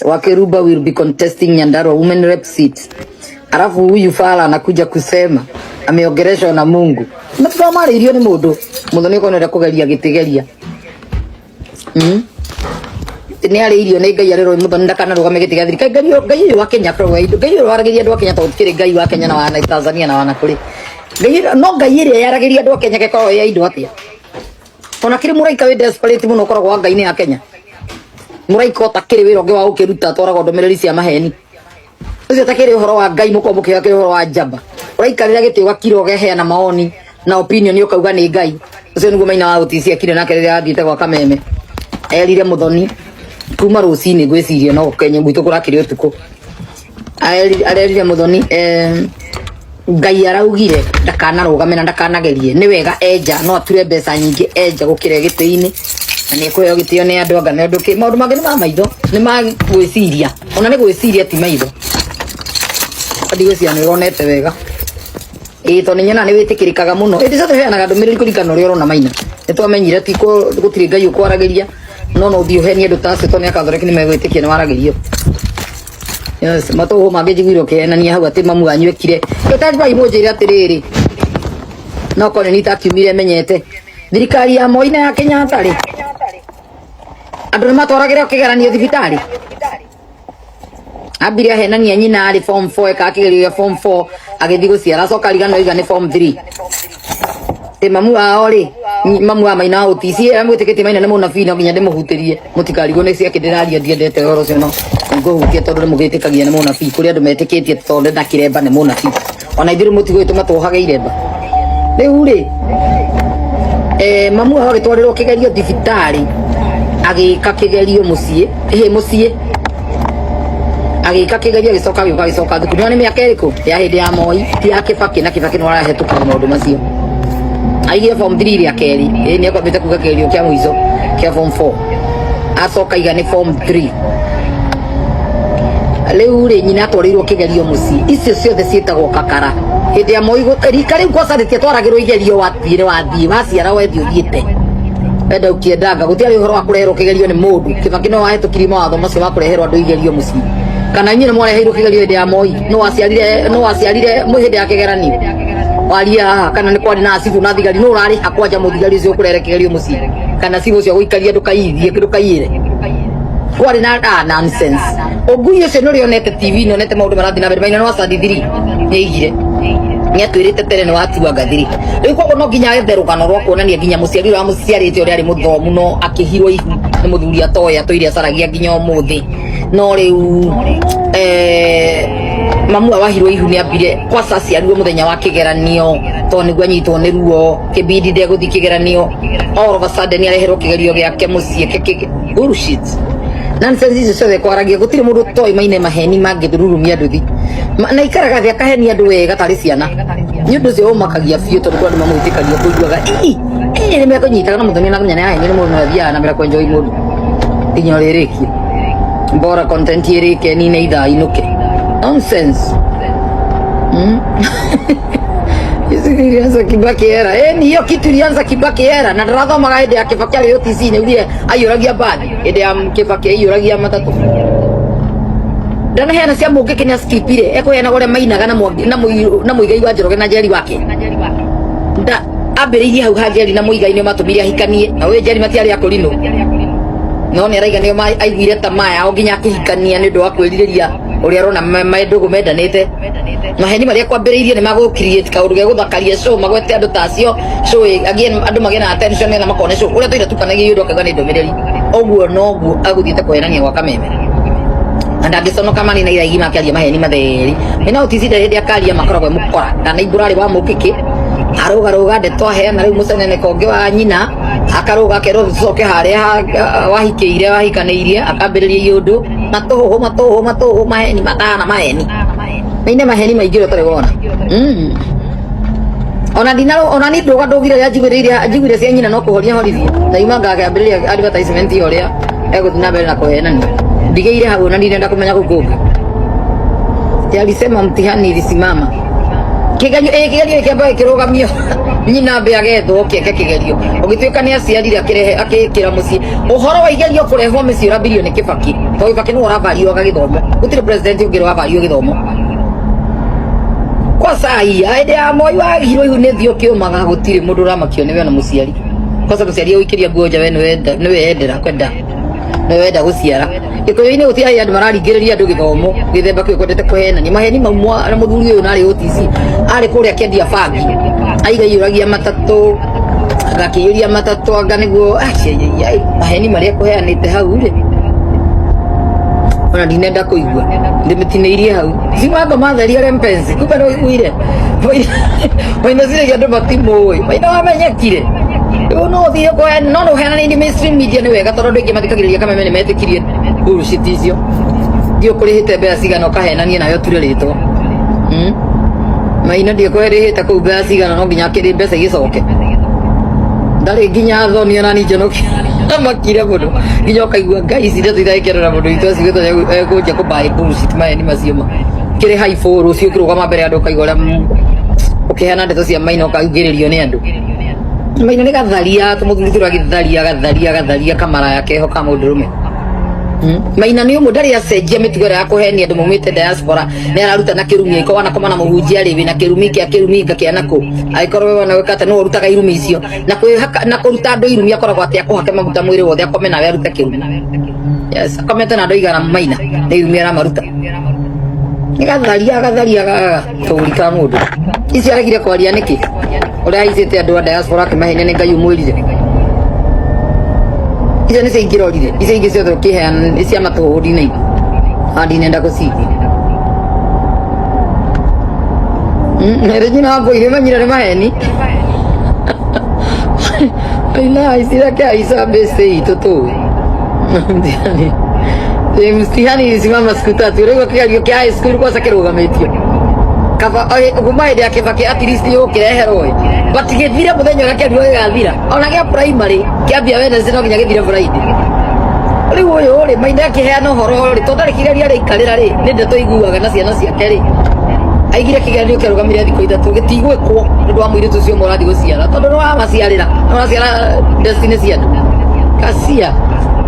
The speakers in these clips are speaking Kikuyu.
Wakeruba will be contesting Nyandarua women rep seat. Alafu huyu fala anakuja kusema ameongereshwa na Mungu. Matikamariirio ni mundu. Muthoni uko nenda kugeria gitigeria. Nĩ arĩirio nĩ Ngai arĩrwo Muthoni ndakanarũgame gĩtĩ gĩa thirikari. Ngai Ngai ũyũ wa Kenya akoragwo Ngai ũyũ waragĩria andũ a Kenya tondũ gũtikĩrĩ Ngai wa Kenya na wa Tanzania na wa nakũrĩ. Ngai no Ngai ĩrĩa yaragĩria andũ a Kenya gekoragwo ya indo atĩa? Ona kĩrĩ mũraika wĩ desperate mũno ũkoragwo wa Ngai nĩ ya Kenya. Mũraika ũtakĩrĩ wĩra ũngĩ wa gũkĩruta atwaraga ndũmĩrĩri cia maheni. Ũcio ũtakĩrĩ ũhoro wa Ngai mũkorwo mũkĩoya kĩrĩ ũhoro wa njamba. Ũraikarĩra gĩtĩ ũgakira ũgeheana maoni na opinion ũkauga nĩ Ngai. Ũcio nĩguo Maina wa Ũtisi akire nake rĩrĩa athiĩte gwa Kameme. Erire Muthoni kuma rũcinĩ ngwĩciria no Kenya gwitũ kũrakĩrĩ ũtukũ. Arerire Muthoni Ngai araugire ndakanarũgame na ndakanagerie nĩ wega enja no ature mbeca nyingĩ enja gũkĩra gĩtĩ-inĩ na nĩ ekũheo gĩtĩo nĩ andũ anga nĩ ũndũ kĩ maũndũ mangĩ nĩ ma maitho nĩ ma gwĩciria ona nĩ gwĩciria ti maitho. Ndigwĩciria nĩ ũronete wega. Ĩĩ tondũ nĩ nyonaga nĩ wĩtĩkĩrĩkaga mũno. Ĩndĩ ciothe heanaga ndũmĩrĩri kũringana na ũrĩa ũrona Maina. Nĩ twamenyire ti gũtirĩ Ngai ũkwaragĩria no no ũthiĩ ũhenie andũ ta acio tondũ nĩ akathoreki nĩ megwĩtĩkia nĩ waragĩrio. Yes, matũhũ mangĩ njiguire ũkĩhenania hau atĩ mamu wanyu ekire. Ĩtari mũnjĩre atĩrĩrĩ. No korwo nĩ itakiumire menyete. Thirikari ya Moi na ya Kenyatta rĩ. Andũ nĩ matwaragĩrwo kĩgeranio thibitarĩ. Ambire ahenania nyina arĩ form 4 eka kĩgerio gĩa form 4 agĩthiĩ gũciara acoka ariganĩrwo aiga nĩ form 3. Ĩ mamu wao rĩ, mamu wa Maina wa Ũtisi amwĩtĩkĩtie Maina nĩ mũnabii no nginya ndĩmũhutĩrie mũtikarigwo nĩ ciake ndĩraria ndiendete ũhoro ũcio no ngũhutia tondũ nĩ mũgĩtĩkagia nĩ mũnabii kũrĩ andũ metĩkĩtie tondũ na kĩremba nĩ mũnabii ona ithuĩ mũtigũgĩtũma twohage iremba rĩu rĩ mamu wao agĩtwarĩrwo kĩgerio thibitarĩ agĩka kĩgerio mũciĩ ĩhĩ mũciĩ agĩka kĩgerio agĩcoka agĩũka agĩcoka thukuru no nĩ mĩaka ĩrĩkũ ya hĩndĩ ya Moi ti ya Kĩbakĩ na Kĩbakĩ nĩ arahĩtũkire maũndũ macio aigire form 3 rĩa kerĩ ĩ nĩ akwambĩte kuga kĩgerio kĩa mũico kĩa form 4 acoka iga nĩ form 3 rĩu rĩ nyina atwarĩirwo kĩgerio mũciĩ icio ciothe ciĩtagwo kakara hĩndĩ ya Moi rika rĩu kwaca rĩtiatwaragĩrwo igerio wathiĩ nĩ wathiĩ waciara wethiĩ ũthiĩte wenda ũkĩendanga gũtiarĩ ũhoro wa kũreherwo kĩgerio nĩ mũndũ Kĩbakĩ no wahĩtũkirie mawatho macio ma kũreherwo andũ igerio mũciĩ kana inyuĩ nĩ mwareheirwo kĩgerio hĩndĩ ya Moi no waciarire no waciarire hĩndĩ ya kĩgeranio waria haha kana nĩ kwarĩ na acibũ na thigari no ũrarĩha kwanja mũthigari ũcio ũkũrehere kĩgerio mũciĩ kana cibũ ũcio agũikaria ndũkaithie ndũkaiyĩre kwarĩ na nonsense ũngui ũcio nĩ ũrĩa onete TV nĩ onete maũndũ marathiĩ na mbere Maina no acandithi nĩ aigire nĩ atwĩrĩte tene nĩ watua ngathiri rĩu koguo no nginya ethe rũgano rwa kuonania nginya mũciari ũrĩa wamũciarĩte ũrĩa arĩ mũthomu no akĩhirwo ihu nĩ mũthuri atoĩ atũire acaragia nginya ũmũthĩ no rĩu mamu wa wahirwo ihu nĩ ambire kwaca aciarirwo mũthenya wa kĩgeranio tondũ nĩguo anyitwo nĩ ruo kĩbindi ndegũthiĩ kĩgeranio all of a sudden areherwo kĩgerio gĩake mũciĩ bullshit nonsense icio ciothe kwaragia gũtirĩ mũndũ ũtoĩ maine maheni mangĩthururumia nduthi na ikaraga thĩ akahenia andũ wega tarĩ ciana nĩ ũndũ ũcio ũmakagia biũ tondũ kwĩ andũ mamwĩtĩkagia kũiguaga ii ii nĩ mekũnyitaga na mũthoni na nyana yahenio nĩ mũndũ na athiaga na mbere kwenjoi mũndũ nginya ũrĩrĩkie bora content ĩrĩke nine ithaa inũke nonsense. Hizi ilianza Kibaki era. Ni hiyo kitu ilianza Kibaki era na ndirathomaga hĩndĩ ya Kibaki arĩ OTC nĩugire aiyũragia mbathi hĩndĩ ya Kibaki aiyũragia matatũ ndanaheana cia mũngĩkĩ nĩ askipire ekũheana ũrĩa mainaga na na Mũigai wa Njoroge na Njeri wake nda ambĩrĩirie hau ha Njeri na Mũigai nĩo matũmire ahikanie na ũyũ Njeri matiarĩ akũrinũ no nĩ araiga nĩo aiguire tamaa yao nginya akĩhikania nĩ ũndũ wa kwĩrirĩria ũrĩa arona ndũgũ mendanĩte maheni marĩa kwambĩrĩirie nĩ magũ create kaũndũ ge gũthakaria show magwete andũ ta acio show again andũ magĩe na attention na makone show ũrĩa tũire tukanagia ũndũ akauga nĩ ndũmĩrĩri ũguo noguo agũthiĩte kũhenania gwa Kameme na ndangĩconoka mani na iraigi makĩaria maheni matheri ĩna ũticinde hĩndĩ akaria makoragwo mũkora kana imbũrarĩ wa mũkĩkĩ arũgarũga ndeto aheana rĩu mũceneneko ũngĩ wa nyina akarũga akerwo tũcoke harĩa wahikĩire wahikanĩirie akambĩrĩria iũndũ matũhũhũ matũhũhũ matũhũhũ maheni matana maheni maine maheni maingĩ ũrĩa ũtarĩ wona. Ona ndina ona ni nduga ndugire rĩa njiguire njiguire cia nyina no kũhoria horithie na yuma ngakĩambĩrĩria advertisement ya ũrĩa egũthiĩ na mbere na kũhenania ndigĩire hau ona ndinenda kũmenya kũu kũngĩ. Alisema mtihani ilisimama. Kigerio ĩ kigerio gĩkĩamba gĩkĩrũgamio, nyina ambe agethwo kĩeke kigerio. Ũgĩtuĩka nĩ aciarire akĩrehe akĩkĩra mũciĩ. Ũhoro wa igerio kũrehwo mĩciĩ ũrambirio nĩ Kĩbaki. Tondũ Kĩbaki nĩwe ũravario gĩthomo. Gũtirĩ president ũngĩ ũravario gĩthomo. Kwa sai, hĩndĩ ya Moi wagirwo ihu nĩ thiĩ ũkĩũmaga gũtirĩ mũndũ ũramakio nĩwe ona mũciari. Kwanza mũciari agũikĩria nguo nja we nĩwe endera kwenda. Nĩwe wenda gũciara. Gĩkũyũ-inĩ gũtirĩ andũ mararingĩrĩria andũ gĩthomo gĩthemba kĩu kwendete kũhenania maheni mau na mũthuri ũyũ narĩ OTC arĩ kũrĩa akĩendia bangi aiga iyũragia matatũ agakĩiyũria matatũ anga nĩguo ai, maheni marĩa kũheanĩte hau rĩ ona ndinenda kũigua ndĩmĩtinĩirie hau cimango matheria ũrĩa mpenzi kumbe nĩ ũiguire Maina ciragia andũ matimũĩ Maina wamenyekire rĩu no ũthiĩ kũhe no nĩ ũheananĩirie mainstream media nĩ wega tondũ andũ aingĩ mathikagĩrĩria kameme nĩ metĩkirie bullshit icio ndiũ kũrĩhĩte mbeca cigana ũkahenania nawe ũture rĩtwa. Maina ndiũ kũrĩhĩte kũu mbeca cigana no nginya akĩrĩ mbeca igĩcoke ndarĩ nginya thoni ona ni njonoki amakire mũno nginya ũkaigua ngai ici ndeto itagĩkĩrora mũndũ witũ acigĩtwo ekũnjia kũmbaĩ bullshit maheni macio ma kĩrĩ haibũ rũciũ ũkĩrũgama mbere ya andũ ũkaigua ũrĩa ũkĩheana ndeto cia Maina ũkaugĩrĩrio nĩ andũ. Maina nĩ gatharia tũmũthuri tũrĩa gĩtharia gatharia gatharia kamaraya keho ka mũndũrũme. Maina nĩ ũmwe ndarĩ acenjia mĩtugo ĩrĩa ya kũhenia andũ maumĩte diaspora nĩ araruta na kĩrumi angĩkorwo wanakoma na mũhunjia rĩ wĩna kĩrumi kĩa kĩrumi nga kĩa nakũ angĩkorwo we wana gwĩka atĩa nĩwe ũrutaga irumi icio na kwĩhaka na kũruta andũ irumi akoragwo atĩ akũhake maguta mwĩrĩ wothe akome nawe arute kĩrumi. Yes, akomete na andũ aigana Maina nĩ irumi aramaruta. Nĩ gatharia gatharia gatũri ka mũndũ. Ici aregire kwaria nĩkĩ? Ũrĩa aicĩte andũ a diaspora akĩmahenia nĩ Ngai ũmwĩrire. Icio nĩcio ingĩrorire. Icio ingĩ ciothe ũkĩheana nĩ cia matũhũhũ ndinaigua. Na ndinenda gũcigua. Nĩ nyina wa mbũi nĩmanyire nĩ maheni. Maina aicire akĩhaica mbĩcĩ itũ tũĩ. Mtihani. Mtihani ilisimama siku tatu. Rĩu kĩgerio kĩa high school kwanza kĩrũgamĩtio. Kaba kuma hĩndĩ ya Kĩbaki at least nĩ ũkĩreherwo ĩ. But gĩthire mũthenya ũrĩa kĩarirwo gĩgathira. Ona gĩa primary kĩambia Wednesday no nginya gĩthire Friday. Rĩu ũyũ rĩ Maina akĩheana ũhoro rĩ tondũ ndarĩ kĩgerio araikarĩra rĩ nĩ ndeto iguaga na ciana ciake rĩ aigire kĩgerio kĩarũgamire thikũ ithatũ gĩtigwĩkwo nĩ ũndũ wa mũirĩtu ũcio ũmwe ũrathiĩ gũciara tondũ nĩ wamaciarĩra nĩ ũraciara destiny cia andũ kacia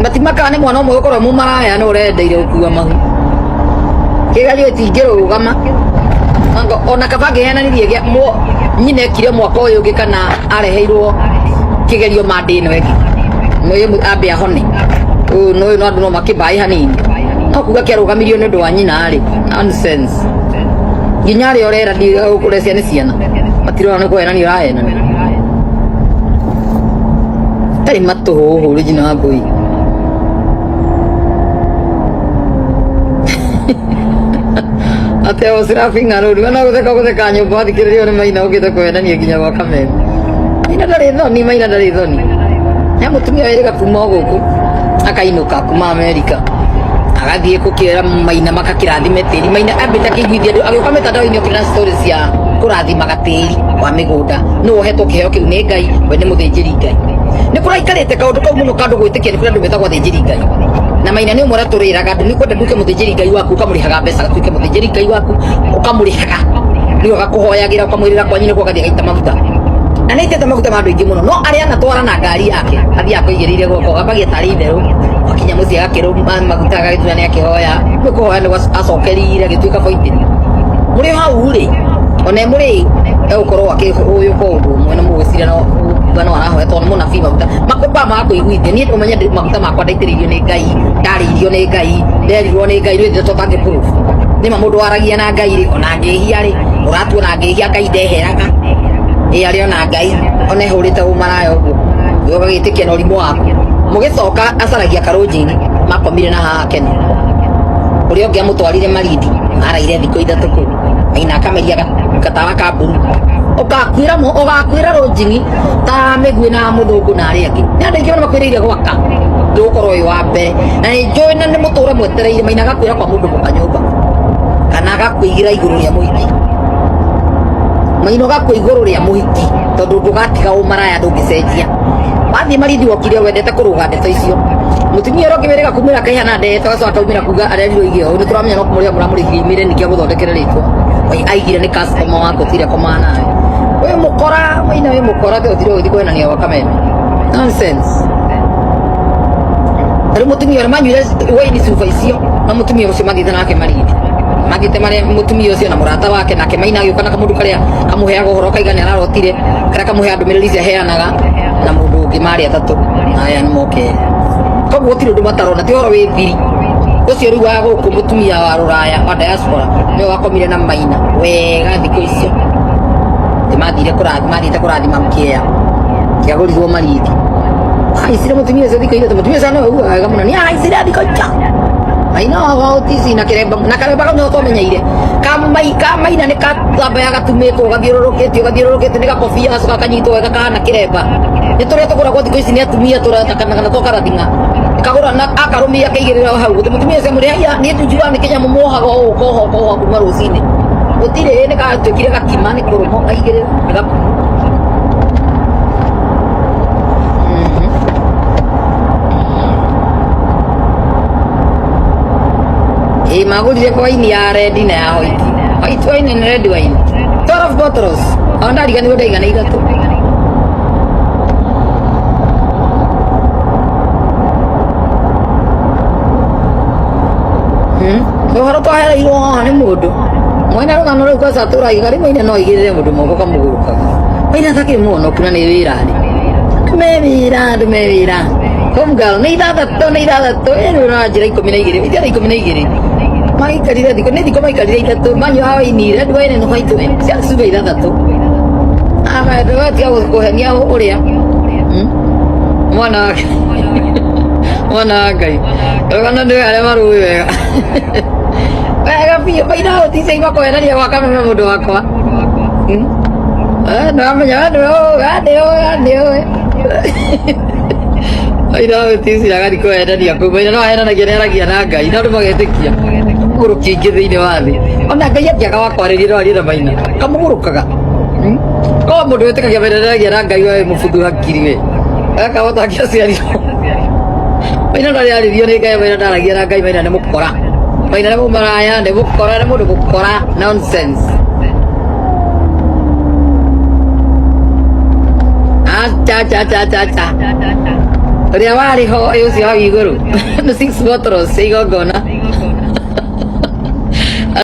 matimakaga nĩ mwana ũmwe ũkorwo mũmaraya nĩ ũrendeire gũkua mahu kĩgerio gĩtingĩrũgama. Ona kaba angĩheananirie gĩa nyina ekire mwaka ũyũ ũngĩ kana areheirwo kĩgerio mande ĩno ĩngĩ mũyũ ambe ahone ũyũ no ũyũ no andũ no makĩmbaĩ hanini no kuga kĩarũgamirio nĩ ũndũ wa nyina rĩ nonsense nginya arĩa ũrera ũrecia nĩ ciana matirona nĩ kũhenania ũrahenania tarĩ matũhũhũ rĩ nyina wa mbũi. Ate o sirafi ng'arũri we no gũtheka gũtheka nyũmba wathikĩrĩrio nĩ Maina ũkĩte kũhenania nginya gwa kameme. Maina ndarĩ thoni, Maina ndarĩ thoni. He mũtumia wĩrĩga kuma o gũkũ akainũka kuma Amerika agathiĩ gũkĩra Maina makakĩrathime tĩri. Maina ambĩte akĩiguithia andũ agĩũka mĩtandao-inĩ okire na stories cia kũrathimaga tĩri wa mĩgũnda nĩwe ũhetwo kĩheo kĩu nĩ Ngai we nĩ mũthĩnjĩri Ngai. Nĩ kũraikarĩte kaũndũ kau mũno ka andũ gwĩtĩkia nĩ kũrĩ andũ metagwo athĩnjĩri Ngai. Na Maina nĩ ũmwe ũrĩa tũrĩraga andũ nĩ kwenda nduĩke mũthĩnjĩri Ngai waku ũkamũrĩhaga mbeca agatuĩke mũthĩnjĩri Ngai waku ũkamũrĩhaga nĩwe agakũhoyagĩra ũkamwĩrĩra kwanyu nĩguo agathiĩ agaita maguta na nĩ aitĩte maguta ma andũ aingĩ mũno no arĩa anatwara na ngari yake athiaga akũigĩrĩire guoko akambagia tarĩ itherũ akinya mũciĩ agakĩrũma maguta agagĩtua nĩ akĩhoya nĩ kũhoya nĩ acokerire agĩtuĩka boitĩri mũrĩ o hau rĩ ona e mũrĩu egũkorwo akĩhũyũka ũndũ ũmwe na mũgwĩciria no kuga no arahoya tondũ nĩ mũnabii maguta makwamba magakũiguithia niĩ ũmenye maguta makwa ndaitĩrĩirio nĩ Ngai ndarĩirio nĩ Ngai nderirwo nĩ Ngai rĩu ndeto tangĩ proof nĩ ma mũndũ waragia na Ngai rĩ ona angĩhia rĩ ũratuona angĩhia Ngai ndeheraga ĩ arĩ ona Ngai ona ehũrĩte ũmaraya ũguo we ũgagĩtĩkia na ũrimũ waku mũgĩcoka acaragia karũnjini makomire na haha Kenya ũrĩa ũngĩ amũtwarire Malindi araire thikũ ithatũ kũu Maina akameria gatawa ka mburu ũgakuĩra ũgakuĩra rũnjini ta mĩguĩ na mũthũngũ na arĩa angĩ nĩ andũ aingĩ mũno makwĩrĩire gwaka ndũgũkorwo wĩ wa mbere na nĩ njũĩ na nĩ mũtũre mwetereire Maina agakuĩra kwa mũndũ mũka nyũmba kana agakũigĩra igũrũ rĩa mũhiki Maina ũgakua igũrũ rĩa mũhiki tondũ ndũgatiga ũmaraya ndũngĩcenjia wathiĩ Malindi wokire wendete kũrũga ndeto icio mũtumia ũrĩa ũngĩ wĩrĩga kumĩra kaihana ndeto agacoka akaumĩra kuga arerirwo igeo nĩ tũramenya no kũmũrĩha mũramũrĩhire imĩre ningĩ agũthondekere rĩtwa. Aigire nĩ customer waku tire komaa nawe. Wĩ mũkora Maina, wĩ mũkora te ũtire ũgĩthiĩ kwenania gwa kameme. Nonsense. Rĩu mũtumia ũrĩa manyuire waini cuba icio na mũtumia ũcio mathiĩte nake Malindi, mathiĩte marĩa mũtumia ũcio na mũrata wake, nake Maina agĩũka na kamũndũ karĩa kamũheaga ũhoro kaiga nĩ ararotire, karĩa kamũheaga ndũmĩrĩri icio aheanaga, na mũndũ ũngĩ, marĩ atatũ na aya nĩ moke. Koguo gũtirĩ ũndũ matarona, ti ũhoro wĩ thiri ũcio. Rĩu wa gũkũ, mũtumia wa rũraya wa diaspora nĩwe wakomire na Maina wega thikũ icio. Nĩ mathire kũrathima, mathiĩte kũrathima kĩea kĩagũrirwo Malindi. Haicire mũtumia ũcio thikũ ithatũ. Mũtumia ũcio nĩwe ugaga wega mũno nĩ ahaicire thikũ icio Maina wa otisi na kĩremba, na karemba kau nĩko twamenyeire ka Maina, nĩ katambaya gatumĩtwo gathiũrũrũkĩtio gathiũrũrũkĩtio nĩ gakobia, gacoka kanyitwo wega kahana kĩremba. Nĩ tũrĩa tũgũragwo thikũ ici nĩ atumia tũratakanaga tũkarathinga kagũra na akarũmia akaigĩrĩra hau. Gũtĩ mũtumia ũcio mũrĩ haiya, niĩ njugaga nĩ kĩnyamũ muohaga ũũ ũkoha ũkoha kuma rũcinĩ, gũtirĩ nĩ gatuĩkire gakima nĩ kũrũmo kaigĩrĩra nĩ gakumu. Ĩ magũrire waini ya red na ya white, white wine and red wine, 12 bottles. Ona ndariganirwo ndaigana ithatũ. Ũhoro twahereirwo haha nĩ mũndũ mwene rũgano rũu. Kwanza tũraiga rĩmwe ine no aigĩrĩre mũndũ moko kamũgũrũkaga. Maina takĩrĩ mũhonoku na nĩ wĩra rĩ, andũ me wĩra, andũ me wĩra. Home girl nĩ ithathatũ, nĩ ithathatũ ĩrĩ na njĩra 12, ithatũ 12 maikarire thikũ, nĩ thikũ maikarire ithatũ manyua waini red wine na white wine cia cuba ithathatũ. Agatiga kũhenia ũrĩa. Mwana wake, mwana wa Ngai, rũgano nĩ arĩa marũĩ wega wega biũ. Maina ũtice imakwenania gwa kameme mũndũ wakwa. Eh, nĩwamenya we nĩwe ũũ, we nĩwe ũũ, we nĩwe ũũ. Maina ũtici agathiĩ kũhenania kũu. Maina no ahenanagia, nĩ aragia na Ngai na andũ magetĩkia. Mũgũrũki aingĩ thĩinĩ wa thĩ, ona Ngai angĩaga wa kwarĩria no arie na Maina kamũgũrũkaga. Korwo mũndũ wĩtĩkagia Maina nĩaragia na Ngai, we wĩ mũbuthu hakiri we. Gaka ũtangĩaciarirwo Maina ndarĩ arĩrio nĩ Ngai. Maina ndaragia na Ngai. Maina nĩ mũkora, Maina nĩ mũmaraya, nĩ mũkora, nĩ mũndũ mũkora. Nonsense. Acha acha acha acha acha, ũrĩa warĩ ho ũyũ ũcio hau igũrũ nĩ six bottles cia igongona.